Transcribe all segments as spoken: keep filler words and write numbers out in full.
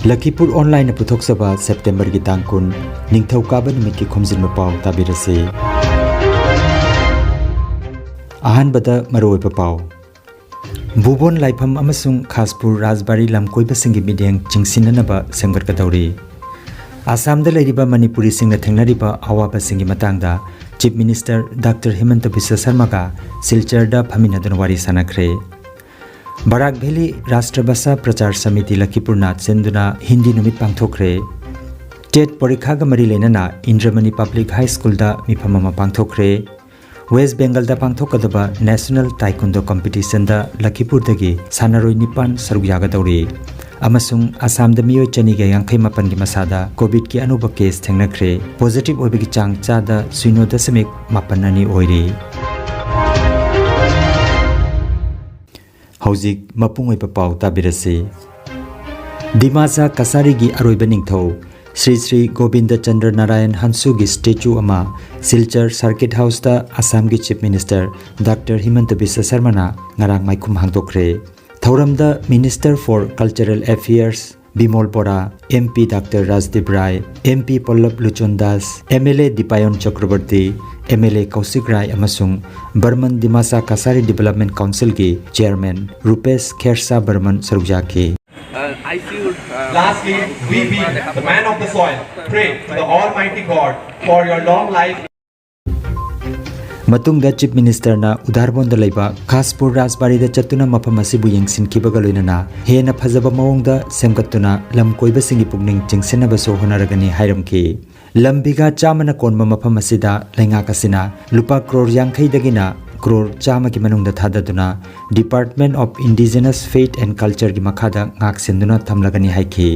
ꯂꯈꯤꯄꯨꯔ ꯑꯣꯟꯂꯥꯏꯟꯅ ꯄꯨꯊꯣꯛꯆꯕ ꯁꯦꯞꯇꯦꯝꯕꯔꯒꯤ ꯇꯥꯡ ꯀꯨꯟ, ꯅꯤꯡꯊꯧꯀꯥꯕ ꯅꯨꯃꯤꯠꯀꯤ ꯈꯣꯝꯖꯤꯟꯕ ꯄꯥꯎ ꯇꯥꯕꯤꯔꯁꯤ꯫ ꯑꯍꯥꯟꯕꯗ ꯃꯔꯨꯑꯣꯏꯕ ꯄꯥꯎ꯫ ꯚꯨꯕꯣꯟ ꯂꯥꯏꯐꯝ ꯑꯃꯁꯨꯡ ꯈꯥꯁꯄꯨꯔ ꯔꯥꯖꯕꯥꯔꯤ ꯂꯝꯀꯣꯏꯕꯁꯤꯡꯒꯤ ꯃꯤꯠꯌꯦꯡ ꯆꯤꯡꯁꯤꯟꯅꯅꯕ ꯁꯦꯝꯒꯠꯀꯗꯧꯔꯤ꯫ ꯑꯁꯥꯝꯗ ꯂꯩꯔꯤꯕ ꯃꯅꯤꯄꯨꯔꯤꯁꯤꯡꯅ ꯊꯦꯡꯅꯔꯤꯕ ꯑꯋꯥꯕꯁꯤꯡꯒꯤ ꯃꯇꯥꯡꯗ chief minister doctor Himanta Visva ꯁꯔꯃꯒ ꯁꯤꯜꯆꯔꯗ ꯐꯝꯃꯤꯟꯅꯗꯨꯅ ꯋꯥꯔꯤ ꯁꯥꯟꯅꯈ꯭ꯔꯦ꯫ ꯕꯔꯥꯛ ꯚꯦꯂꯤ ꯔꯥꯁꯇ꯭ꯔ ꯚꯥꯁꯥ ꯄ꯭ꯔꯆꯥꯔ ꯁꯃꯤꯇꯤ ꯂꯈꯤꯄꯨꯔꯅ ꯁꯤꯟꯗꯨꯅ ꯍꯤꯟꯗꯤ ꯅꯨꯃꯤꯠ ꯄꯥꯡꯊꯣꯛꯈ꯭ꯔꯦ꯫ ꯇꯦꯠ ꯄꯣꯔꯤꯈꯥꯒ ꯃꯔꯤ ꯂꯩꯅꯅ ꯏꯟꯗ꯭ꯔꯃꯅꯤ ꯄꯕ꯭ꯂꯤꯛ ꯍꯥꯏ ꯁ꯭ꯀꯨꯜꯗ ꯃꯤꯐꯝ ꯑꯃ ꯄꯥꯡꯊꯣꯛꯈ꯭ꯔꯦ꯫ ꯋꯦꯁ ꯕꯦꯡꯒꯜꯗ ꯄꯥꯡꯊꯣꯛꯀꯗꯕ ꯅꯦꯁꯅꯦꯜ ꯇꯥꯏꯀꯨꯟꯗꯣ ꯀꯝꯄꯤꯇꯤꯁꯟꯗ ꯂꯈꯤꯄꯨꯔꯗꯒꯤ ꯁꯥꯟꯅꯔꯣꯏ ꯅꯤꯄꯥꯟ ꯁꯔꯨꯛ ꯌꯥꯒꯗꯧꯔꯤ꯫ ꯑꯃꯁꯨꯡ ꯑꯁꯥꯝꯗ ꯃꯤꯑꯣꯏ ꯆꯅꯤꯒ ꯌꯥꯡꯈꯩ ꯃꯥꯄꯟꯒꯤ ꯃꯁꯥꯗ ꯀꯣꯚꯤꯗꯀꯤ ꯑꯅꯧꯕ ꯀꯦꯁ ꯊꯦꯡꯅꯈ꯭ꯔꯦ꯫ ꯄꯣꯖꯤꯇꯤꯚ ꯑꯣꯏꯕꯒꯤ ꯆꯥꯡ ꯆꯥꯗ ꯁꯤꯅꯣ ꯗꯁꯃꯤꯛ ꯃꯥꯄꯟ ꯑꯅꯤ ꯑꯣꯏꯔꯤ꯫ ꯍꯧꯖꯤꯛ ꯃꯄꯨꯡ ꯑꯣꯏꯕ ꯄꯥꯎ ꯇꯥꯕꯤꯔꯁꯤ꯫ ꯗꯤꯃꯥꯁꯥ ꯀꯁꯥꯔꯤꯒꯤ ꯑꯔꯣꯏꯕ ꯅꯤꯡꯊꯧ ꯁ꯭ꯔꯤ ꯁ꯭ꯔꯤ ꯒꯣꯕꯤꯟꯗ ꯆꯟꯗ꯭ꯔ ꯅꯥꯔꯥꯌꯟ ꯍꯟꯁꯨꯒꯤ ꯁ꯭ꯇꯦꯆꯨ ꯑꯃ ꯁꯤꯜꯆꯔ ꯁꯔꯀꯤꯠ ꯍꯥꯎꯁꯇ ꯑꯁꯥꯝꯒꯤ chief minister doctor Himanta Biswa ꯁꯔꯃꯅ ꯉꯔꯥꯡ ꯃꯥꯏꯈꯨꯝ ꯍꯥꯡꯗꯣꯛꯈ꯭ꯔꯦ꯫ ꯊꯧꯔꯝꯗ minister for cultural affairs Bimol Bora, M P doctor Rajdeep Rai, M P Pallab Lochan Das, M L A Dipayan Chakraborty, M L A Kaushik Rai ꯑꯃꯁꯨꯡ ꯕꯔꯃꯟ ꯗꯤꯃꯥꯁꯥ ꯀꯁꯥꯔꯤ ꯗꯤꯕꯦꯂꯞꯃꯦꯟ ꯀꯥꯎꯟꯁꯤꯜꯒꯤ ꯆꯦꯌꯔꯃꯦꯟ ꯔꯨꯄꯦꯁ ꯈꯦꯔꯁꯥ ꯕꯔꯃꯟ ꯁꯔꯨꯛ ꯌꯥꯈꯤ꯫ Uh, I see you. Uh, Lastly, we, we, the man of the soil, pray to the Almighty God for your long life. ꯃꯇꯨꯡꯗ chief ꯃꯤꯅꯤꯁꯇꯔꯅ ꯎꯗꯥꯔꯕꯣꯟꯗ ꯂꯩꯕ ꯈꯥꯁꯄꯨꯔ ꯔꯥꯖꯕꯥꯔꯤꯗ ꯆꯠꯇꯨꯅ ꯃꯐꯝ ꯑꯁꯤꯕꯨ ꯌꯦꯡꯁꯤꯟꯈꯤꯕꯒ ꯂꯣꯏꯅꯅ ꯍꯦꯟꯅ ꯐꯖꯕ ꯃꯑꯣꯡꯗ ꯁꯦꯝꯒꯠꯇꯨꯅ ꯂꯝ ꯀꯣꯏꯕꯁꯤꯡꯒꯤ ꯄꯨꯛꯅꯤꯡ ꯆꯤꯡꯁꯤꯟꯅꯕꯁꯨ ꯍꯣꯠꯅꯔꯒꯅꯤ ꯍꯥꯏꯔꯝꯈꯤ꯫ ꯂꯝ ꯕꯤꯘꯥ ꯆꯥꯝꯃꯅ ꯀꯣꯟꯕ ꯃꯐꯝ ꯑꯁꯤꯗ ꯂꯩꯉꯥꯛ ꯑꯁꯤꯅ ꯂꯨꯄꯥ ꯀ꯭ꯔꯣꯔ ꯌꯥꯡꯈꯩꯗꯒꯤꯅ ꯀ꯭ꯔꯣꯔ ꯆꯥꯝꯃꯒꯤ ꯃꯅꯨꯡꯗ ꯊꯥꯗꯗꯨꯅ Department of Indigenous Faith and Cultureꯒꯤ ꯃꯈꯥꯗ ꯉꯥꯛꯁꯦꯟꯗꯨꯅ ꯊꯝꯂꯒꯅꯤ ꯍꯥꯏꯈꯤ꯫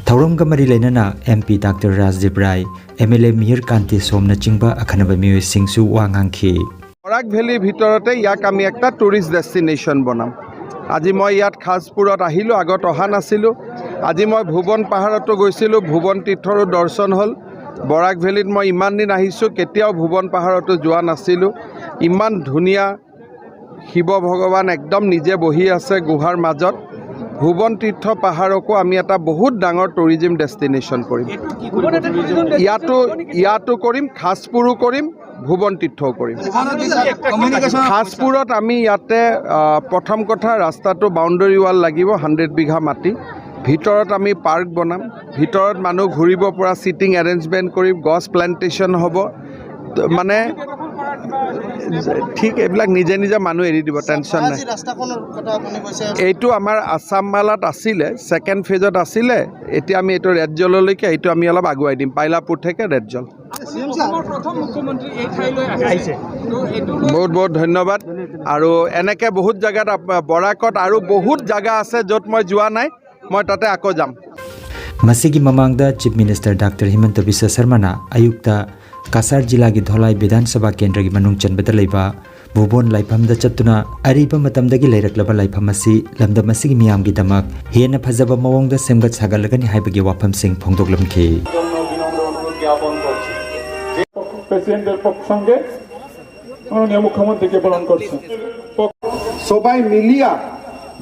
ꯊꯧꯔꯝꯒ ꯃꯔꯤ ꯂꯩꯅꯅ M P doctor Rajdeep Rai, M L A Mihir Kanti ꯁꯣꯝꯅꯆꯤꯡꯕ ꯑꯈꯟꯅꯕ ꯃꯤꯑꯣꯏꯁꯤꯡꯁꯨ ꯋꯥ ꯉꯥꯡꯈꯤ꯫ বৰাক ভেলীৰ ভিতৰতে ইয়াক আমি একটা টুৰিষ্ট ডেষ্টিনেশ্যন বনাম। আজি মই ইয়াত খাজপুৰত আহিলোঁ, আগত অহা নাছিলোঁ। আজি মই ভুৱন পাহাৰতো গৈছিলোঁ, ভুৱন তীৰ্থৰো দৰ্শন হ'ল। বৰাক ভেলীত মই ইমান দিন আহিছোঁ, কেতিয়াও ভুৱন পাহাৰতো যোৱা নাছিলোঁ। ইমান ধুনীয়া শিৱ ভগৱান একদম নিজে বহি আছে গুহাৰ মাজত। ভুৱন তীৰ্থ পাহাৰকো আমি এটা বহুত ডাঙৰ টুৰিজিম ডেষ্টিনেশ্যন কৰিম। ইয়াতো ইয়াতো কৰিম, খাছপুৰো কৰিম, ভুৱন তীৰ্থও কৰিম। খাছপুৰত আমি ইয়াতে আহ, প্ৰথম কথা, ৰাস্তাটো বাউণ্ডেৰী ৱাল লাগিব, হাণ্ড্ৰেড বিঘা মাটি। ভিতৰত আমি পাৰ্ক বনাম, ভিতৰত মানুহ ঘূৰিব পৰা ছিটিং এৰেঞ্জমেণ্ট কৰিম, গছ প্লেণ্টেশ্যন হ'ব। ত- মানে ঠিক এইবিলাক নিজে নিজে মানুহ এৰি দিব, টেনশ্যন নাই। আজি ৰাস্তাখনৰ কথা আপুনি কৈছে। এইটো আমাৰ আছাম মালাত আছিলে, ছেকেণ্ড ফেজত আছিলে। এতিয়া আমি এইটো ৰেড জললৈকে, এইটো আমি অলপ আগুৱাই দিম, পাইলাপুৰ থেকে ৰেড জল। চি এম ছাৰ, অসমৰ প্ৰথম মুখ্যমন্ত্ৰী এই ঠাইলৈ আহিছে। তো এইটো লৈ বহুত বহুত ধন্যবাদ। আৰু এনেকে বহুত জেগাত আপ- বৰাকত আৰু বহুত জেগা আছে য'ত মই যোৱা নাই, মই তাতে আকৌ যাম। ꯃꯁꯤꯒꯤ ꯃꯃꯥꯡꯗ chief minister doctor Himanta Biswa ꯁꯔꯃꯅ ꯑꯌꯨꯛꯇ ꯀꯁꯥꯔ ꯖꯤꯂꯥꯒꯤ ꯙꯣꯂꯥꯏ ꯕꯤꯙꯥꯟ ꯁꯚꯥ ꯀꯦꯟꯗ꯭ꯔꯒꯤ ꯃꯅꯨꯡ ꯆꯟꯕꯗ ꯂꯩꯕ ꯚꯨꯕꯣꯟ ꯂꯥꯏꯐꯝꯗ ꯆꯠꯇꯨꯅ ꯑꯔꯤꯕ ꯃꯇꯝꯗꯒꯤ ꯂꯩꯔꯛꯂꯕ ꯂꯥꯏꯐꯝ ꯑꯁꯤ ꯂꯝꯗꯝ ꯑꯁꯤꯒꯤ ꯃꯤꯌꯥꯝꯒꯤꯗꯃꯛ ꯍꯦꯟꯅ ꯐꯖꯕ ꯃꯑꯣꯡꯗ ꯁꯦꯝꯒꯠ ꯁꯥꯒꯠꯂꯒꯅꯤ ꯍꯥꯏꯕꯒꯤ ꯋꯥꯐꯝꯁꯤꯡ ꯐꯣꯡꯗꯣꯛꯂꯝꯈꯤ꯫ প্রেসিডেন্টের পক্ষ সঙ্গে মাননীয় মুখ্যমন্ত্রীকে বরণ করছেন। সবাই মিলিয়া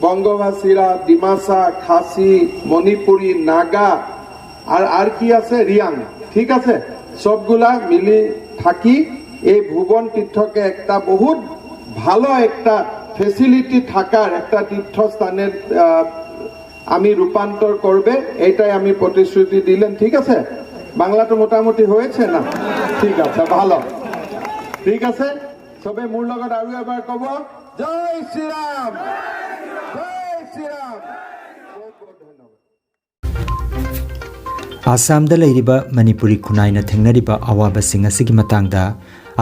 বঙ্গভাষীরা, ডিমাসা, খাসি, মণিপুরি, নাগা আর আর কি আছে, রিয়াং, ঠিক আছে, সবগুলা মিলি থাকি এই ভুবন তীর্থকে একটা বহুত ভালো একটা ফেসিলিটি থাকার একটা তীর্থস্থানের আহ, আমি রূপান্তর করবে, এটাই আমি প্রতিশ্রুতি দিলেন। ঠিক আছে, বাংলাটা মোটামুটি হয়েছে না? ঠিক আছে, ভালো, ঠিক আছে। সবে মোৰ লগত আৰু এবাৰ ক'ব, জয় শ্ৰীৰাম, জয় শ্ৰীৰাম। ꯑꯁꯥꯝꯗ ꯂꯩꯔꯤꯕ ꯃꯅꯤꯄꯨꯔꯤ ꯈꯨꯟꯅꯥꯏꯅ ꯊꯦꯡꯅꯔꯤꯕ ꯑꯋꯥꯕꯁꯤꯡ ꯑꯁꯤꯒꯤ ꯃꯇꯥꯡꯗ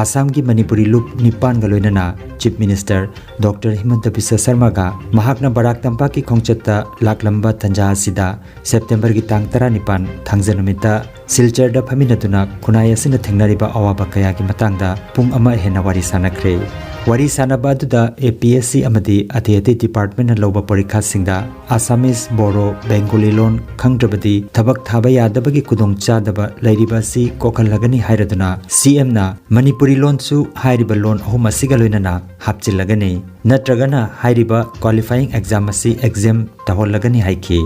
ꯑꯁꯥꯝꯒꯤ ꯃꯅꯤꯄꯨꯔꯤ ꯂꯨꯞ ꯅꯤꯄꯥꯟꯒ ꯂꯣꯏꯅꯅ ꯆꯤꯐ ꯃꯤꯅꯤꯁꯇꯔ ꯗꯣꯛꯇꯔ ꯍꯤꯃꯟꯇ ꯕꯤꯁ꯭ꯋ ꯁꯔꯃꯒ ꯃꯍꯥꯛꯅ ꯕꯔꯥꯛ ꯇꯝꯄꯥꯛꯀꯤ ꯈꯣꯡꯆꯠꯇ ꯂꯥꯛꯂꯝꯕ ꯇꯟꯖꯥ ꯑꯁꯤꯗ ꯁꯦꯞꯇꯦꯝꯕꯔꯒꯤ ꯇꯥꯡ ꯇꯔꯥꯅꯤꯄꯥꯟ ꯊꯥꯡꯖ ꯅꯨꯃꯤꯠꯇ ꯁꯤꯜꯆꯔꯗ ꯐꯝꯃꯤꯟꯅꯗꯨꯅ ꯈꯨꯟꯅꯥꯏ ꯑꯁꯤꯅ ꯊꯦꯡꯅꯔꯤꯕ ꯑꯋꯥꯕ ꯀꯌꯥꯒꯤ ꯃꯇꯥꯡꯗ ꯄꯨꯡ ꯑꯃ ꯍꯦꯟꯅ ꯋꯥꯔꯤ ꯁꯥꯟꯅꯈ꯭ꯔꯦ꯫ ꯋꯥꯔꯤ ꯁꯥꯟꯅꯕ ꯑꯗꯨꯗ ꯑꯦ ꯄꯤ ꯑꯦꯁ ꯁꯤ ꯑꯃꯗꯤ ꯑꯇꯩ ꯑꯇꯩ ꯗꯤꯄꯥꯔꯠꯃꯦꯟꯅ ꯂꯧꯕ ꯄꯔꯤꯈꯥꯁꯤꯡꯗ ꯑꯁꯥꯃꯤꯁ, ꯕꯣꯔꯣ, ꯕꯦꯡꯒꯣꯂꯤ ꯂꯣꯟ ꯈꯪꯗ꯭ꯔꯕꯗꯤ ꯊꯕꯛ ꯊꯥꯕ ꯌꯥꯗꯕꯒꯤ ꯈꯨꯗꯣꯡꯆꯥꯗꯕ ꯂꯩꯔꯤꯕ ꯑꯁꯤ ꯀꯣꯛꯍꯜꯂꯒꯅꯤ ꯍꯥꯏꯔꯗꯨꯅ ꯁꯤ ꯑꯦꯝꯅ ꯃꯅꯤꯄꯨꯔꯤ ꯂꯣꯟꯁꯨ ꯍꯥꯏꯔꯤꯕ ꯂꯣꯟ ꯑꯍꯨꯝ ꯑꯁꯤꯒ ꯂꯣꯏꯅꯅ ꯍꯥꯞꯆꯤꯜꯂꯒꯅꯤ, ꯅꯠꯇ꯭ꯔꯒꯅ ꯍꯥꯏꯔꯤꯕ qualifying exam ꯑꯁꯤ exempt ꯇꯧꯍꯜꯂꯒꯅꯤ ꯍꯥꯏꯈꯤ꯫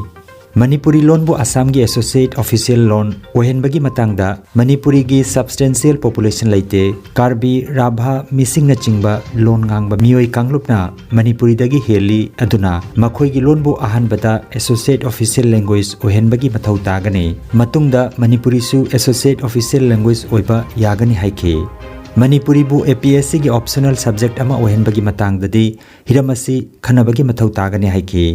ꯃꯅꯤꯄꯨꯔꯤ ꯂꯣꯟꯕꯨ ꯑꯁꯥꯝꯒꯤ associate official ꯂꯣꯟ ꯑꯣꯏꯍꯟꯕꯒꯤ ꯃꯇꯥꯡꯗ ꯃꯅꯤꯄꯨꯔꯤꯒꯤ substantial population ꯂꯩꯇꯦ꯫ ꯀꯥꯔꯕꯤ, ꯔꯥꯚꯥ, ꯃꯤꯁꯤꯡꯅꯆꯤꯡꯕ ꯂꯣꯟ ꯉꯥꯡꯕ ꯃꯤꯑꯣꯏ ꯀꯥꯡꯂꯨꯞꯅ ꯃꯅꯤꯄꯨꯔꯤꯗꯒꯤ ꯍꯦꯜꯂꯤ꯫ ꯑꯗꯨꯅ ꯃꯈꯣꯏꯒꯤ ꯂꯣꯟꯕꯨ ꯑꯍꯥꯟꯕꯗ associate official language ꯑꯣꯏꯍꯟꯕꯒꯤ ꯃꯊꯧ ꯇꯥꯒꯅꯤ꯫ ꯃꯇꯨꯡꯗ ꯃꯅꯤꯄꯨꯔꯤꯁꯨ associate official language ꯑꯣꯏꯕ ꯌꯥꯒꯅꯤ ꯍꯥꯏꯈꯤ꯫ ꯃꯅꯤꯄꯨꯔꯤꯕꯨ ꯑꯦ ꯄꯤ ꯑꯦꯁ ꯁꯤꯒꯤ optional subject ꯑꯃ ꯑꯣꯏꯍꯟꯕꯒꯤ ꯃꯇꯥꯡꯗꯗꯤ ꯍꯤꯔꯝ ꯑꯁꯤ ꯈꯟꯅꯕꯒꯤ ꯃꯊꯧ ꯇꯥꯒꯅꯤ ꯍꯥꯏꯈꯤ꯫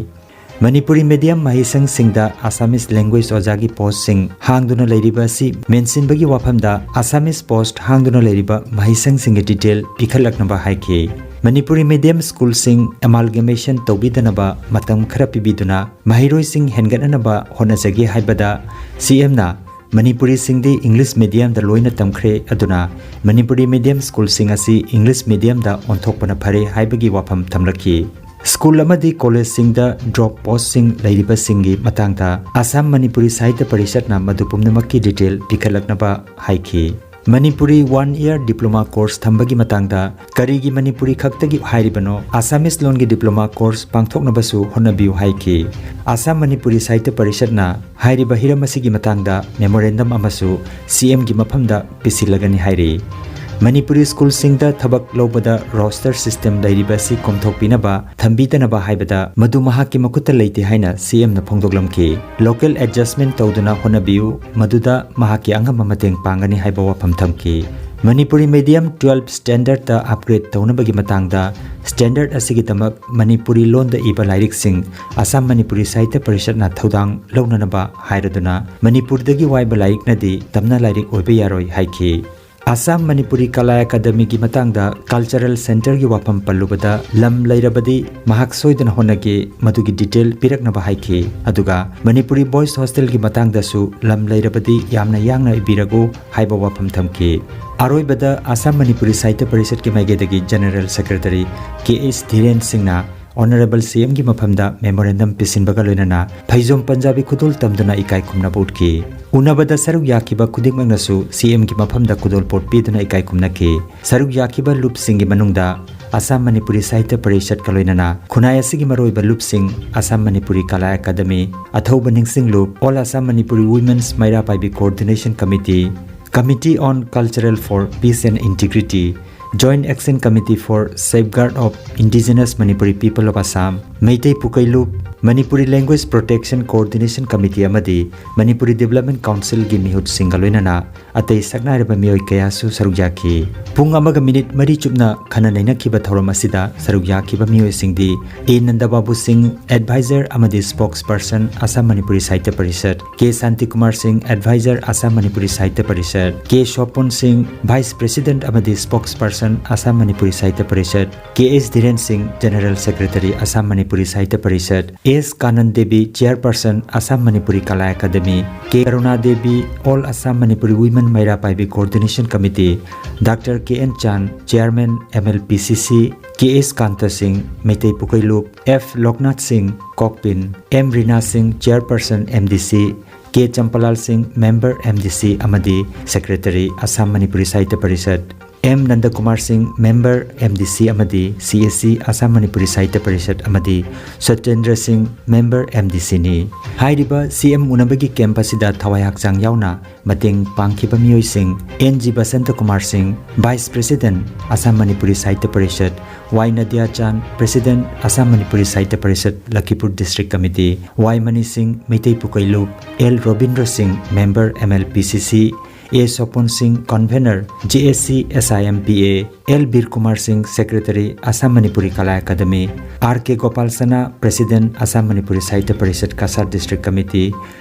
ꯃꯅꯤꯄꯨꯔꯤ medium ꯃꯍꯩꯁꯪꯁꯤꯡꯗ Assamese language ꯑꯣꯖꯥꯒꯤ postꯁꯤꯡ ꯍꯥꯡꯗꯨꯅ ꯂꯩꯔꯤꯕ ꯑꯁꯤ ꯃꯦꯟꯁꯤꯟꯕꯒꯤ ꯋꯥꯐꯝꯗ Assamese post ꯍꯥꯡꯗꯨꯅ ꯂꯩꯔꯤꯕ ꯃꯍꯩꯁꯪꯁꯤꯡꯒꯤ detail ꯄꯤꯈꯠꯂꯛꯅꯕ ꯍꯥꯏꯈꯤ꯫ ꯃꯅꯤꯄꯨꯔꯤ medium schoolꯁꯤꯡ amalgamation ꯇꯧꯕꯤꯗꯅꯕ ꯃꯇꯝ ꯈꯔ ꯄꯤꯕꯤꯗꯨꯅ ꯃꯍꯩꯔꯣꯏꯁꯤꯡ ꯍꯦꯟꯒꯠꯅꯅꯕ ꯍꯣꯠꯅꯖꯒꯦ ꯍꯥꯏꯕꯗ ꯁꯤ ꯑꯦꯝꯅ ꯃꯅꯤꯄꯨꯔꯤꯁꯤꯡꯗꯤ English mediumꯗ ꯂꯣꯏꯅ ꯇꯝꯈ꯭ꯔꯦ, ꯑꯗꯨꯅ ꯃꯅꯤꯄꯨꯔꯤ medium schoolꯁꯤꯡ ꯑꯁꯤ English mediumꯗ ꯑꯣꯟꯊꯣꯛꯄꯅ ꯐꯔꯦ ꯍꯥꯏꯕꯒꯤ ꯋꯥꯐꯝ ꯊꯝꯂꯛꯈꯤ꯫ School ꯑꯃꯗꯤ collegeꯁꯤꯡꯗ drop postꯁꯤꯡ ꯂꯩꯔꯤꯕꯁꯤꯡꯒꯤ ꯃꯇꯥꯡꯗ ꯑꯁꯥꯝ ꯃꯅꯤꯄꯨꯔꯤ ꯁꯥꯍꯤꯇ꯭ꯌ ꯄꯔꯤꯁꯠꯅ ꯃꯗꯨ ꯄꯨꯝꯅꯃꯛꯀꯤ detail ꯄꯤꯈꯠꯂꯛꯅꯕ ꯍꯥꯏꯈꯤ꯫ Manipuri one year diploma course ꯊꯝꯕꯒꯤ ꯃꯇꯥꯡꯗ ꯀꯔꯤꯒꯤ ꯃꯅꯤꯄꯨꯔꯤ ꯈꯛꯇꯒꯤ ꯍꯥꯏꯔꯤꯕꯅꯣ? Assamese ꯂꯣꯟꯒꯤ diploma course ꯄꯥꯡꯊꯣꯛꯅꯕꯁꯨ ꯍꯣꯠꯅꯕꯤꯌꯨ ꯍꯥꯏꯈꯤ꯫ ꯑꯁꯥꯝ ꯃꯅꯤꯄꯨꯔꯤ ꯁꯥꯍꯤꯇ꯭ꯌ ꯄꯔꯤꯁꯠꯅ ꯍꯥꯏꯔꯤꯕ ꯍꯤꯔꯝ ꯑꯁꯤꯒꯤ ꯃꯇꯥꯡꯗ memorandum ꯑꯃꯁꯨ ꯁꯤ ꯑꯦꯝꯒꯤ ꯃꯐꯝꯗ ꯄꯤꯁꯤꯜꯂꯒꯅꯤ ꯍꯥꯏꯔꯤ꯫ ꯃꯅꯤꯄꯨꯔꯤ schoolꯁꯤꯡꯗ ꯊꯕꯛ ꯂꯧꯕꯗ roster system ꯂꯩꯔꯤꯕ ꯑꯁꯤ ꯀꯣꯝꯊꯣꯛꯄꯤꯅꯕ, ꯊꯝꯕꯤꯗꯅꯕ ꯍꯥꯏꯕꯗ ꯃꯗꯨ ꯃꯍꯥꯛꯀꯤ ꯃꯈꯨꯠꯇ ꯂꯩꯇꯦ ꯍꯥꯏꯅ ꯁꯤ ꯑꯦꯝꯅ ꯐꯣꯡꯗꯣꯛꯂꯝꯈꯤ꯫ Local adjustment ꯇꯧꯗꯨꯅ ꯍꯣꯠꯅꯕꯤꯌꯨ, ꯃꯗꯨꯗ ꯃꯍꯥꯛꯀꯤ ꯑꯉꯝꯕ ꯃꯇꯦꯡ ꯄꯥꯡꯒꯅꯤ ꯍꯥꯏꯕ ꯋꯥꯐꯝ ꯊꯝꯈꯤ꯫ ꯃꯅꯤꯄꯨꯔꯤ medium twelve standardꯇ upgrade ꯇꯧꯅꯕꯒꯤ ꯃꯇꯥꯡꯗ standard ꯑꯁꯤꯒꯤꯗꯃꯛ ꯃꯅꯤꯄꯨꯔꯤ ꯂꯣꯟꯗ ꯏꯕ ꯂꯥꯏꯔꯤꯛꯁꯤꯡ ꯑꯁꯥꯝ ꯃꯅꯤꯄꯨꯔꯤ ꯁꯥꯍꯤꯇ꯭ꯌ ꯄꯔꯤꯁꯠꯅ ꯊꯧꯗꯥꯡ ꯂꯧꯅꯅꯕ ꯍꯥꯏꯔꯗꯨꯅ ꯃꯅꯤꯄꯨꯔꯗꯒꯤ ꯋꯥꯏꯕ ꯂꯥꯏꯔꯤꯛꯅꯗꯤ ꯇꯝꯅ ꯂꯥꯏꯔꯤꯛ ꯑꯣꯏꯕ ꯌꯥꯔꯣꯏ ꯍꯥꯏꯈꯤ꯫ ꯑꯁꯥꯝ ꯃꯅꯤꯄꯨꯔꯤ ꯀꯂꯥ ꯑꯦꯀꯥꯗꯃꯤꯒꯤ ꯃꯇꯥꯡꯗ ꯀꯜꯆꯔꯦꯜ ꯁꯦꯟꯇꯔꯒꯤ ꯋꯥꯐꯝ ꯄꯜꯂꯨꯕꯗ, ꯂꯝ ꯂꯩꯔꯕꯗꯤ ꯃꯍꯥꯛ ꯁꯣꯏꯗꯅ ꯍꯣꯠꯅꯒꯦ, ꯃꯗꯨꯒꯤ ꯗꯤꯇꯦꯜ ꯄꯤꯔꯛꯅꯕ ꯍꯥꯏꯈꯤ꯫ ꯑꯗꯨꯒ ꯃꯅꯤꯄꯨꯔꯤ ꯕꯣꯏꯁ ꯍꯣꯁꯇꯦꯜꯒꯤ ꯃꯇꯥꯡꯗꯁꯨ ꯂꯝ ꯂꯩꯔꯕꯗꯤ ꯌꯥꯝꯅ ꯌꯥꯡꯅ ꯏꯕꯤꯔꯒꯨ ꯍꯥꯏꯕ ꯋꯥꯐꯝ ꯊꯝꯈꯤ꯫ ꯑꯔꯣꯏꯕꯗ ꯑꯁꯥꯝ ꯃꯅꯤꯄꯨꯔꯤ ꯁꯥꯍꯤꯇ꯭ꯌ ꯄꯔꯤꯁꯠꯀꯤ ꯃꯥꯏꯀꯩꯗꯒꯤ ꯖꯦꯅꯔꯦꯜ ꯁꯦꯀ꯭ꯔꯦꯇꯔꯤ ꯀꯦ ꯑꯦꯁ ꯙꯤꯔꯦꯟ ꯁꯤꯡꯅ ꯑꯣꯅꯔꯦꯕꯜ ꯁꯤ ꯑꯦꯝꯒꯤ ꯃꯐꯝꯗ ꯃꯦꯃꯣꯔꯦꯟꯗꯝ ꯄꯤꯁꯤꯟꯕꯒ ꯂꯣꯏꯅꯅ ꯐꯩꯖꯣꯝ ꯄꯟꯖꯥꯕꯤ ꯈꯨꯗꯣꯜ ꯇꯝꯗꯨꯅ ꯏꯀꯥꯏ ꯈꯨꯝꯅꯕ ꯎꯠꯈꯤ꯫ ꯎꯅꯕꯗ ꯁꯔꯨꯛ ꯌꯥꯈꯤꯕ ꯈꯨꯗꯤꯡꯃꯛꯅꯁꯨ ꯁꯤ ꯑꯦꯝꯒꯤ ꯃꯐꯝꯗ ꯈꯨꯗꯣꯜꯄꯣꯠ ꯄꯤꯗꯨꯅ ꯏꯀꯥꯏ ꯈꯨꯝꯅꯈꯤ꯫ ꯁꯔꯨꯛ ꯌꯥꯈꯤꯕ ꯂꯨꯞꯁꯤꯡꯒꯤ ꯃꯅꯨꯡꯗ ꯑꯁꯥꯝ ꯃꯅꯤꯄꯨꯔꯤ ꯁꯥꯍꯤꯇ꯭ꯌ ꯄꯔꯤꯁꯠꯀ ꯂꯣꯏꯅꯅ ꯈꯨꯟꯅꯥꯏ ꯑꯁꯤꯒꯤ ꯃꯔꯨꯑꯣꯏꯕ ꯂꯨꯞꯁꯤꯡ, ꯑꯁꯥꯝ ꯃꯅꯤꯄꯨꯔꯤ ꯀꯂꯥ ꯑꯦꯀꯥꯗꯃꯤ, ꯑꯊꯧꯕ ꯅꯤꯡꯁꯤꯡ ꯂꯨꯞ, All Assam Manipuri Women's ꯃꯩꯔꯥ Paibi Coordination Committee, Committee on Cultural for Peace and Integrity, Joint Action Committee for Safeguard of Indigenous Manipuri People of Assam, Meitei ꯄꯨꯀꯩ ꯂꯨꯞ, Manipuri Language Protection Coordination Committee ꯑꯃꯗꯤ Manipuri Development Councilꯒꯤ ꯃꯤꯍꯨꯠꯁꯤꯡꯒ ꯂꯣꯏꯅꯅ ꯑꯇꯩ ꯁꯛꯅꯥꯏꯔꯕ ꯃꯤꯑꯣꯏ ꯀꯌꯥꯁꯨ ꯁꯔꯨꯛ ꯌꯥꯈꯤ꯫ ꯄꯨꯡ ꯑꯃꯒ ꯃꯤꯅꯤꯠ ꯃꯔꯤ ꯆꯨꯞꯅ ꯈꯟꯅ ꯅꯩꯅꯈꯤꯕ ꯊꯧꯔꯝ ꯑꯁꯤꯗ ꯁꯔꯨꯛ ꯌꯥꯈꯤꯕ ꯃꯤꯑꯣꯏꯁꯤꯡꯗꯤ ꯑꯦ ꯅꯟꯗꯕꯥꯕꯨ ꯁꯤꯡ, ꯑꯦꯗꯚꯥꯏꯖꯔ ꯑꯃꯗꯤ spokesperson, Assam Manipuri Sahitya Parishad, K Santikumar Singh, adviser, Assam Manipuri Sahitya Parishad, K Sopon Singh, vice president ꯑꯃꯗꯤ spokesperson, Assam Manipuri Sahitya Parishad, K S Dhiren Singh, general secretary, Assam Manipuri Sahitya Parishad, S Kanan Devi, chairperson, Assam Manipuri Kala academy, K Karuna Devi, All Assam Manipuri Women Meira Paibi Coordination Committee, doctor K N Chan, chairman M L P C C, ꯀꯦ ꯑꯦꯁ ꯀꯥꯟꯇ ꯁꯤꯡ, ꯃꯩꯇꯩ ꯄꯨꯀꯩ ꯂꯨꯞ, F ꯂꯣꯛꯅꯥꯊ ꯁꯤꯡ, ꯀꯣꯛꯄꯤꯟ, M ꯔꯤꯅꯥ ꯁꯤꯡ, ꯆꯤꯌꯔꯄꯔꯁꯟ M D ꯁꯤ, ꯀꯦ ꯆꯝꯄꯂꯥꯜ ꯁꯤꯡ, member M D ꯁꯤ ꯑꯃꯗꯤ secretary, Assam Manipuri Sahitya parishad, M ꯅꯟꯗꯀꯨꯃꯥꯔ ꯁꯤꯡ, member M D ꯁꯤ ꯑꯃꯗꯤ C S C, Assam Manipuri Sahitya parishad ꯑꯃꯗꯤ ꯁꯇꯦꯟꯗ꯭ꯔ ꯁꯤꯡ, ꯃꯦꯝꯕꯔ ꯑꯦꯝ ꯗꯤ ꯁꯤꯅꯤ꯫ ꯍꯥꯏꯔꯤꯕ ꯁꯤ ꯑꯦꯝ ꯎꯅꯕꯒꯤ ꯀꯦꯝꯞ ꯑꯁꯤꯗ ꯊꯋꯥꯏ ꯍꯛꯆꯥꯡ ꯌꯥꯎꯅ ꯃꯇꯦꯡ ꯄꯥꯡꯈꯤꯕ ꯃꯤꯑꯣꯏꯁꯤꯡ, and G Basanta Kumar Singh, vice president, Assam Manipuri Sahitya Parishad, Y Nadiya Chan, president, Assam Manipuri Sahitya Parishad, Lakhipur district committee, Y Mani Singh, Meitei ꯄꯨꯀꯩ ꯂꯨꯞ, ꯑꯦꯜ ꯔꯣꯕꯤꯟꯗ꯭ꯔ ꯁꯤꯡ, member M L P C ꯁꯤ, ꯑꯦ ꯁꯣꯄꯣꯟ ꯁꯤꯡ, convener, J S C S I M P A, L Bir Kumar Singh, secretary, Assam Manipuri Kala academy, R K Gopal Sana, president, Assam Manipuri Sahitya Parishad, Cachar district committee,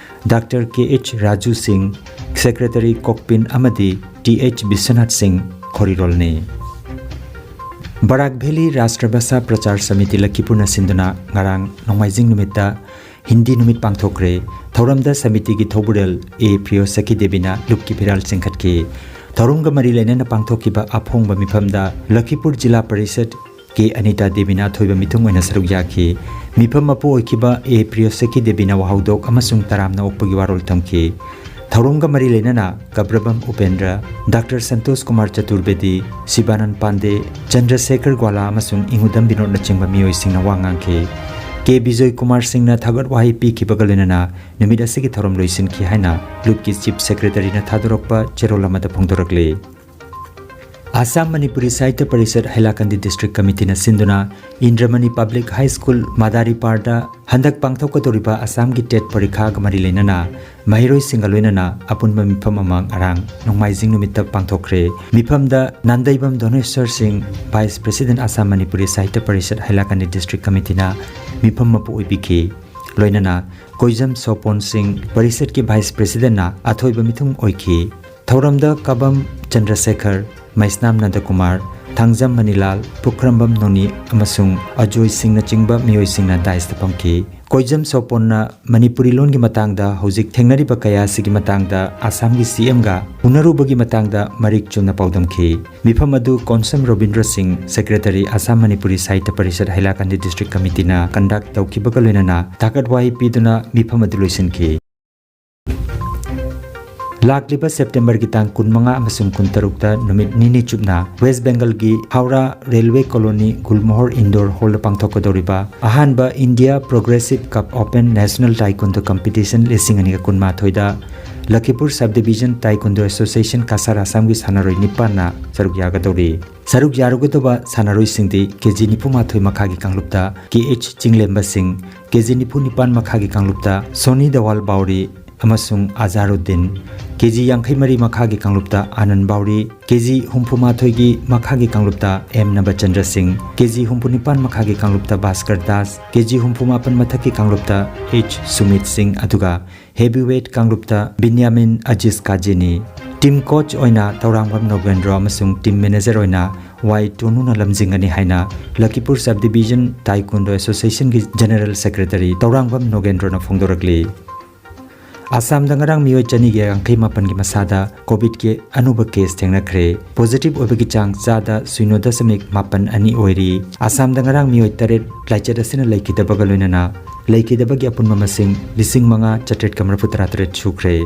doctor K H Raju Singh, secretary ꯀꯣꯛꯄꯤꯟ ꯑꯃꯗꯤ T H Vishwanath ꯁꯤꯡ ꯈꯣꯔꯤꯔꯣꯜꯅꯤ꯫ ꯕꯔꯥꯛ valley Rashtra ꯚꯥꯁꯥ ꯄ꯭ꯔꯆꯥꯔ samiti ꯂꯈꯤꯄꯨꯔꯅ ꯁꯤꯟꯗꯨꯅ ꯉꯔꯥꯡ ꯅꯣꯡꯃꯥꯏꯖꯤꯡ ꯅꯨꯃꯤꯠꯇ ꯍꯤꯟꯗꯤ ꯅꯨꯃꯤꯠ ꯄꯥꯡꯊꯣꯛꯈ꯭ꯔꯦ꯫ ꯊꯧꯔꯝꯗ ꯁꯃꯤꯇꯤꯒꯤ ꯊꯧꯕꯨꯔꯦꯜ ꯑꯦ ꯄ꯭ꯔꯤꯌꯣꯁꯈꯤ ꯗꯦꯕꯤꯅ ꯂꯨꯞꯀꯤ ꯐꯤꯔꯥꯜ ꯆꯤꯡꯈꯠꯈꯤ꯫ ꯊꯧꯔꯝꯒ ꯃꯔꯤ ꯂꯩꯅꯅ ꯄꯥꯡꯊꯣꯛꯈꯤꯕ ꯑꯐꯣꯡꯕ ꯃꯤꯐꯝꯗ ꯂꯈꯤꯄꯨꯔ ꯖꯤꯂꯥ ꯄꯔꯤꯁꯠ ꯀꯦ ꯑꯅꯤꯇꯥ ꯗꯦꯕꯤꯅ ꯑꯊꯣꯏꯕ ꯃꯤꯊꯨꯡ ꯑꯣꯏꯅ ꯁꯔꯨꯛ ꯌꯥꯈꯤ꯫ ꯃꯤꯐꯝ ꯃꯄꯨ ꯑꯣꯏꯈꯤꯕ ꯑꯦ ꯄ꯭ꯔꯤꯌꯣꯁꯈꯤ ꯗꯦꯕꯤꯅ ꯋꯥꯍꯧꯗꯣꯛ ꯑꯃꯁꯨꯡ ꯇꯔꯥꯝꯅ ꯑꯣꯛꯄꯒꯤ ꯋꯥꯔꯣꯜ ꯊꯝꯈꯤ꯫ ꯊꯧꯔꯝꯒ ꯃꯔꯤ ꯂꯩꯅꯅ ꯀꯕ꯭ꯔꯕꯝ ꯎꯄꯦꯟꯗ꯭ꯔ, ꯗꯥꯛꯇꯔ ꯁꯟꯇꯣꯁ ꯀꯨꯃꯥꯔ ꯆꯇꯨꯔꯕꯦꯗꯤ, ꯁꯤꯕꯥꯅꯟ ꯄꯥꯟꯗꯦ, ꯆꯟꯗ꯭ꯔꯁꯦꯈꯔ ꯒ꯭ꯋꯥꯂꯥ ꯑꯃꯁꯨꯡ ꯏꯉꯨꯗꯝ ꯕꯤꯅꯣꯗꯅꯆꯤꯡꯕ ꯃꯤꯑꯣꯏꯁꯤꯡꯅ ꯋꯥ ꯉꯥꯡꯈꯤ꯫ ꯀꯦ ꯕꯤꯖꯣꯏ ꯀꯨꯃꯥꯔ ꯁꯤꯡꯅ ꯊꯥꯒꯠ ꯋꯥꯍꯩ ꯄꯤꯈꯤꯕꯒ ꯂꯣꯏꯅꯅ ꯅꯨꯃꯤꯠ ꯑꯁꯤꯒꯤ ꯊꯧꯔꯝ ꯂꯣꯏꯁꯤꯟꯈꯤ ꯍꯥꯏꯅ ꯂꯨꯞꯀꯤ ꯆꯤꯐ ꯁꯦꯀ꯭ꯔꯦꯇꯔꯤꯅ ꯊꯥꯗꯣꯔꯛꯄ ꯆꯦꯔꯣꯜ ꯑꯃꯗ ꯐꯣꯡꯗꯣꯔꯛꯂꯤ꯫ ꯑꯁꯥꯝ ꯃꯅꯤꯄꯨꯔꯤ ꯁꯥꯍꯤꯇ꯭ꯌ ꯄꯔꯤꯁꯠ ꯍꯥꯏꯂꯥꯀꯟꯗꯤ ꯗꯤꯁꯇ꯭ꯔꯤꯛ ꯀꯃꯤꯇꯤꯅ ꯁꯤꯟꯗꯨꯅ ꯏꯟꯗ꯭ꯔꯃꯅꯤ ꯄꯕ꯭ꯂꯤꯛ ꯍꯥꯏ ꯁ꯭ꯀꯨꯜ ꯃꯥꯗꯥꯔꯤꯄꯥꯔꯗ ꯍꯟꯗꯛ ꯄꯥꯡꯊꯣꯛꯀꯗꯧꯔꯤꯕ ꯑꯁꯥꯝꯒꯤ ꯇꯦꯠ ꯄꯔꯤꯈꯥꯒ ꯃꯔꯤ ꯂꯩꯅꯅ ꯃꯍꯩꯔꯣꯏꯁꯤꯡꯒ ꯂꯣꯏꯅꯅ ꯑꯄꯨꯟꯕ ꯃꯤꯐꯝ ꯑꯃ ꯉꯔꯥꯡ ꯅꯣꯡꯃꯥꯏꯖꯤꯡ ꯅꯨꯃꯤꯠꯇ ꯄꯥꯡꯊꯣꯛꯈ꯭ꯔꯦ꯫ ꯃꯤꯐꯝꯗ Nandeibam Dhoneswar Singh, vice president Assam Manipuri Sahitya Parishad Hailakandi district ꯀꯃꯤꯇꯤꯅ ꯃꯤꯐꯝ ꯃꯄꯨ ꯑꯣꯏꯕꯤꯈꯤ꯫ ꯂꯣꯏꯅꯅ ꯀꯣꯏꯖꯝ ꯁꯣꯄꯣꯟ ꯁꯤꯡ, ꯄꯔꯤꯁꯠꯀꯤ ꯚꯥꯏꯁ ꯄ꯭ꯔꯦꯁꯤꯗꯦꯟꯠꯅ ꯑꯊꯣꯏꯕ ꯃꯤꯊꯨꯡ ꯑꯣꯏꯈꯤ꯫ ꯊꯧꯔꯝꯗ ꯀꯕꯝ ꯆꯟꯗ꯭ꯔꯁꯦꯈꯔ, ꯃꯩꯁꯅꯥꯝ ꯅꯟꯗꯀꯨꯃꯥꯔ, ꯊꯥꯡꯖꯝ ꯃꯅꯤꯂꯥꯜ, ꯄꯨꯈ꯭ꯔꯝꯕꯝ ꯅꯣꯅꯤ ꯑꯃꯁꯨꯡ ꯑꯖꯣꯏ ꯁꯤꯡꯅꯆꯤꯡꯕ ꯃꯤꯑꯣꯏꯁꯤꯡꯅ ꯗꯥꯏꯁꯇ ꯐꯝꯈꯤ꯫ ꯀꯣꯏꯖꯝ ꯁꯣꯄꯣꯟꯅ ꯃꯅꯤꯄꯨꯔꯤ ꯂꯣꯟꯒꯤ ꯃꯇꯥꯡꯗ ꯍꯧꯖꯤꯛ ꯊꯦꯡꯅꯔꯤꯕ ꯀꯌꯥ ꯑꯁꯤꯒꯤ ꯃꯇꯥꯡꯗ ꯑꯁꯥꯝꯒꯤ ꯁꯤ ꯑꯦꯝꯒ ꯎꯅꯔꯨꯕꯒꯤ ꯃꯇꯥꯡꯗ ꯃꯔꯤꯛ ꯆꯨꯝꯅ ꯄꯥꯎꯗꯝꯈꯤ꯫ ꯃꯤꯐꯝ ꯑꯗꯨ ꯀꯣꯟꯁꯝ ꯔꯣꯕꯤꯟꯗ꯭ꯔ ꯁꯤꯡ, ꯁꯦꯀ꯭ꯔꯦꯇꯔꯤ, ꯑꯁꯥꯝ ꯃꯅꯤꯄꯨꯔꯤ ꯁꯥꯍꯤꯇ꯭ꯌ ꯄꯔꯤꯁꯠ ꯍꯥꯏꯂꯥꯀꯟꯗꯤ ꯗꯤꯁꯇ꯭ꯔꯤꯛ ꯀꯃꯤꯇꯤꯅ ꯀꯟꯗꯛ ꯇꯧꯈꯤꯕꯒ ꯂꯣꯏꯅꯅ ꯊꯥꯒꯠ ꯋꯥꯍꯩ ꯄꯤꯗꯨꯅ ꯃꯤꯐꯝ ꯑꯗꯨ ꯂꯣꯏꯁꯤꯟꯈꯤ꯫ ꯂꯥꯛꯂꯤꯕ ꯁꯦꯞꯇꯦꯝꯕꯔꯒꯤ ꯇꯥꯡ ꯀꯨꯟꯃꯉꯥ ꯑꯃꯁꯨꯡ ꯀꯨꯟꯇꯔꯨꯛꯇ ꯅꯨꯃꯤꯠ ꯅꯤꯅꯤ ꯆꯨꯞꯅ ꯋꯦꯁ ꯕꯦꯡꯒꯜꯒꯤ Howrah railway colony Gulmohar indoor ꯍꯣꯜꯗ ꯄꯥꯡꯊꯣꯛꯀꯗꯧꯔꯤꯕ ꯑꯍꯥꯟꯕ India progressive cup open national taekwondo competition ꯂꯤꯁꯤꯡ ꯑꯅꯤꯒ ꯀꯨꯟꯃꯥꯊꯣꯏꯗ Lakhipur sub division taekwondo association Cachar ꯑꯁꯥꯝꯒꯤ ꯁꯥꯟꯅꯔꯣꯏ ꯅꯤꯄꯥꯟꯅ ꯁꯔꯨꯛ ꯌꯥꯒꯗꯧꯔꯤ꯫ ꯁꯔꯨꯛ ꯌꯥꯔꯨꯒꯗꯕ ꯁꯥꯟꯅꯔꯣꯏꯁꯤꯡꯗꯤ ꯀꯦ ꯖꯤ ꯅꯤꯐꯨ ꯃꯥꯊꯣꯏ ꯃꯈꯥꯒꯤ ꯀꯥꯡꯂꯨꯞꯇ ꯀꯦ ꯑꯩꯆ ꯆꯤꯡꯂꯦꯝꯕ ꯁꯤꯡ, ꯀꯦ ꯖꯤ ꯅꯤꯐꯨ ꯅꯤꯄꯥꯟ ꯃꯈꯥꯒꯤ ꯀꯥꯡꯂꯨꯞꯇ ꯁꯣꯅꯤ ꯗꯋꯥꯜ ꯕꯥꯎꯔꯤ, ꯑꯃꯁꯨꯡ ꯑꯖꯥꯔꯨꯗꯤꯟ, ꯀꯦ ꯖꯤ ꯌꯥꯡꯈꯩ ꯃꯔꯤ ꯃꯈꯥꯒꯤ ꯀꯥꯡꯂꯨꯞꯇ ꯑꯥꯅꯟ ꯕꯥꯎꯔꯤ, ꯀꯦ ꯖꯤ ꯍꯨꯝꯐꯨ ꯃꯥꯊꯣꯏꯒꯤ ꯃꯈꯥꯒꯤ ꯀꯥꯡꯂꯨꯞꯇ ꯑꯦꯝ ꯅꯕꯆꯟꯗ꯭ꯔ ꯁꯤꯡ, ꯀꯦ ꯖꯤ ꯍꯨꯝꯐꯨ ꯅꯤꯄꯥꯟ ꯃꯈꯥꯒꯤ ꯀꯥꯡꯂꯨꯞꯇ ꯚꯥꯁꯀꯔ ꯗꯥꯁ, ꯀꯦ ꯖꯤ ꯍꯨꯝꯐꯨ ꯃꯥꯄꯟ ꯃꯊꯛꯀꯤ ꯀꯥꯡꯂꯨꯞꯇ ꯑꯩꯆ ꯁꯨꯃꯤꯠ ꯁꯤꯡ, ꯑꯗꯨꯒ ꯍꯦꯚꯤꯋꯦꯠ ꯀꯥꯡꯂꯨꯞꯇ ꯕꯤꯟꯌꯥꯃꯤꯟ ꯑꯖꯤꯖ ꯀꯥꯖꯤꯅꯤ꯫ ꯇꯤꯝ ꯀꯣꯆ ꯑꯣꯏꯅ ꯇꯧꯔꯥꯡꯕꯝ ꯅꯣꯒꯦꯟꯗ꯭ꯔꯣ ꯑꯃꯁꯨꯡ ꯇꯤꯝ ꯃꯦꯅꯦꯖꯔ ꯑꯣꯏꯅ ꯋꯥꯏ ꯇꯣꯅꯨꯅ ꯂꯝꯖꯤꯡꯒꯅꯤ ꯍꯥꯏꯅ ꯂꯈꯤꯄꯨꯔ ꯁꯕ ꯗꯤꯕꯤꯖꯟ ꯇꯥꯏꯀꯨꯟꯗꯣ ꯑꯦꯁꯣꯁꯤꯌꯦꯁꯟꯒꯤ ꯖꯦꯅꯔꯦꯜ ꯁꯦꯀ꯭ꯔꯦꯇꯔꯤ ꯇꯧꯔꯥꯡꯕꯝ ꯅꯣꯒꯦꯟꯗ꯭ꯔꯣꯅ ꯐꯣꯡꯗꯣꯔꯛꯂꯤ꯫ ꯑꯁꯥꯝꯗ ꯉꯔꯥꯡ ꯃꯤꯑꯣꯏ ꯆꯅꯤꯒ ꯌꯥꯡꯈꯩ ꯃꯥꯄꯟꯒꯤ ꯃꯁꯥꯗ ꯀꯣꯚꯤꯗꯀꯤ ꯑꯅꯧꯕ ꯀꯦꯁ ꯊꯦꯡꯅꯈ꯭ꯔꯦ꯫ ꯄꯣꯖꯤꯇꯤꯚ ꯑꯣꯏꯕꯒꯤ ꯆꯥꯡ ꯆꯥꯗ ꯁꯤꯅꯣ ꯗꯁꯃꯤꯛ ꯃꯥꯄꯟ ꯑꯅꯤ ꯑꯣꯏꯔꯤ꯫ ꯑꯁꯥꯝꯗ ꯉꯔꯥꯡ ꯃꯤꯑꯣꯏ ꯇꯔꯦꯠ ꯂꯥꯏꯆꯠ ꯑꯁꯤꯅ ꯂꯩꯈꯤꯗꯕꯒ ꯂꯣꯏꯅꯅ ꯂꯩꯈꯤꯗꯕꯒꯤ ꯑꯄꯨꯟꯕ ꯃꯁꯤꯡ ꯂꯤꯁꯤꯡ ꯃꯉꯥ ꯆꯥꯇ꯭ꯔꯦꯠꯀ ꯃꯔꯤꯐꯨ ꯇꯔꯥ ꯇꯔꯦꯠ ꯁꯨꯈ꯭ꯔꯦ꯫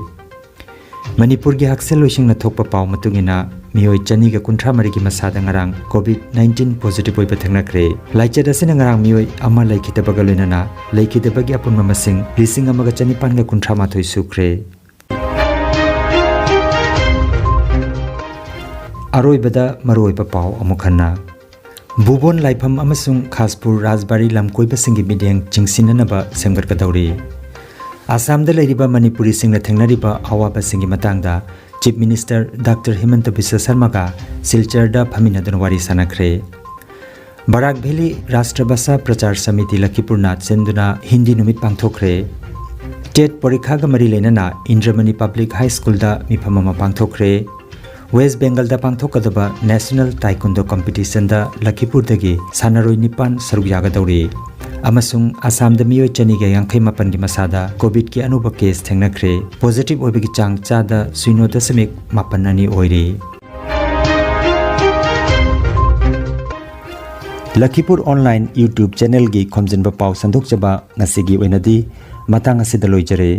ꯃꯅꯤꯄꯨꯔꯒꯤ ꯍꯛꯁꯦꯜ ꯂꯣꯏꯁꯪꯅ ꯊꯣꯛꯄ ꯄꯥꯎ ꯃꯇꯨꯡ ꯏꯟꯅ, ꯃꯤꯑꯣꯏ ꯆꯅꯤꯒ ꯀꯨꯟꯊ꯭ꯔꯥ ꯃꯔꯤꯒꯤ ꯃꯁꯥꯗ ꯉꯔꯥꯡ ꯀꯣꯚꯤꯗ ꯅꯥꯏꯟꯇꯤꯟ ꯄꯣꯖꯤꯇꯤꯚ ꯑꯣꯏꯕ ꯊꯦꯡꯅꯈ꯭ꯔꯦ꯫ ꯂꯥꯏꯆꯠ ꯑꯁꯤꯅ ꯉꯔꯥꯡ ꯃꯤꯑꯣꯏ ꯑꯃ ꯂꯩꯈꯤꯗꯕꯒ ꯂꯣꯏꯅꯅ ꯂꯩꯈꯤꯗꯕꯒꯤ ꯑꯄꯨꯟꯕ ꯃꯁꯤꯡ ꯂꯤꯁꯤꯡ ꯑꯃꯒ ꯆꯅꯤꯄꯥꯟꯒ ꯀꯨꯟꯊ꯭ꯔꯥ ꯃꯥꯊꯣꯏ ꯁꯨꯈ꯭ꯔꯦ꯫ ꯑꯔꯣꯏꯕꯗ ꯃꯔꯨꯑꯣꯏꯕ ꯄꯥꯎ ꯑꯃꯨꯛ ꯍꯟꯅ꯫ ꯚꯨꯕꯣꯟ ꯂꯥꯏꯐꯝ ꯑꯃꯁꯨꯡ ꯈꯥꯁꯄꯨꯔ ꯔꯥꯖꯕꯥꯔꯤ ꯂꯝꯀꯣꯏꯕꯁꯤꯡꯒꯤ ꯃꯤꯠꯌꯦꯡ ꯆꯤꯡꯁꯤꯟꯅꯅꯕ ꯁꯦꯝꯒꯠꯀꯗꯧꯔꯤ꯫ ꯑꯁꯥꯝꯗ ꯂꯩꯔꯤꯕ ꯃꯅꯤꯄꯨꯔꯤꯁꯤꯡꯅ ꯊꯦꯡꯅꯔꯤꯕ ꯑꯋꯥꯕꯁꯤꯡꯒꯤ ꯃꯇꯥꯡꯗ chief minister doctor Himanta Visva ꯁꯔꯃꯒ ꯁꯤꯜꯆꯔꯗ ꯐꯝꯃꯤꯟꯅꯗꯨꯅ ꯋꯥꯔꯤ ꯁꯥꯟꯅꯈ꯭ꯔꯦ꯫ ꯕꯔꯥꯛ ꯚꯦꯂꯤ ꯔꯥꯁꯇ꯭ꯔ ꯚꯥꯁꯥ ꯄ꯭ꯔꯆꯥꯔ ꯁꯃꯤꯇꯤ ꯂꯈꯤꯄꯨꯔꯅ ꯁꯤꯟꯗꯨꯅ ꯍꯤꯟꯗꯤ ꯅꯨꯃꯤꯠ ꯄꯥꯡꯊꯣꯛꯈ꯭ꯔꯦ꯫ ꯇꯦꯠ ꯄꯣꯔꯤꯈꯥꯒ ꯃꯔꯤ ꯂꯩꯅꯅ ꯏꯟꯗ꯭ꯔꯃꯅꯤ ꯄꯕ꯭ꯂꯤꯛ ꯍꯥꯏ ꯁ꯭ꯀꯨꯜꯗ ꯃꯤꯐꯝ ꯑꯃ ꯄꯥꯡꯊꯣꯛꯈ꯭ꯔꯦ꯫ ꯋꯦꯁ ꯕꯦꯡꯒꯜꯗ ꯄꯥꯡꯊꯣꯛꯀꯗꯕ ꯅꯦꯁꯅꯦꯜ ꯇꯥꯏꯀꯨꯟꯗꯣ ꯀꯝꯄꯤꯇꯤꯁꯟꯗ ꯂꯈꯤꯄꯨꯔꯗꯒꯤ ꯁꯥꯟꯅꯔꯣꯏ ꯅꯤꯄꯥꯟ ꯁꯔꯨꯛ ꯌꯥꯒꯗꯧꯔꯤ꯫ ꯑꯃꯁꯨꯡ ꯑꯁꯥꯝꯗ ꯃꯤꯑꯣꯏ ꯆꯅꯤꯒ ꯌꯥꯡꯈꯩ ꯃꯥꯄꯟꯒꯤ ꯃꯁꯥꯗ ꯀꯣꯚꯤꯗꯀꯤ ꯑꯅꯧꯕ ꯀꯦꯁ ꯊꯦꯡꯅꯈ꯭ꯔꯦ꯫ ꯄꯣꯖꯤꯇꯤꯚ ꯑꯣꯏꯕꯒꯤ ꯆꯥꯡ ꯆꯥꯗ ꯁꯤꯅꯣ ꯗꯁꯃꯤꯛ ꯃꯥꯄꯟ ꯑꯅꯤ ꯑꯣꯏꯔꯤ꯫ ꯂꯈꯤꯄꯨꯔ ꯑꯣꯟꯂꯥꯏꯟ YouTube ꯆꯦꯅꯦꯜꯒꯤ ꯈꯣꯝꯖꯤꯟꯕ ꯄꯥꯎ ꯁꯟꯗꯣꯛꯆꯕ ꯉꯁꯤꯒꯤ ꯑꯣꯏꯅꯗꯤ ꯃꯇꯥꯡ ꯑꯁꯤꯗ ꯂꯣꯏꯖꯔꯦ꯫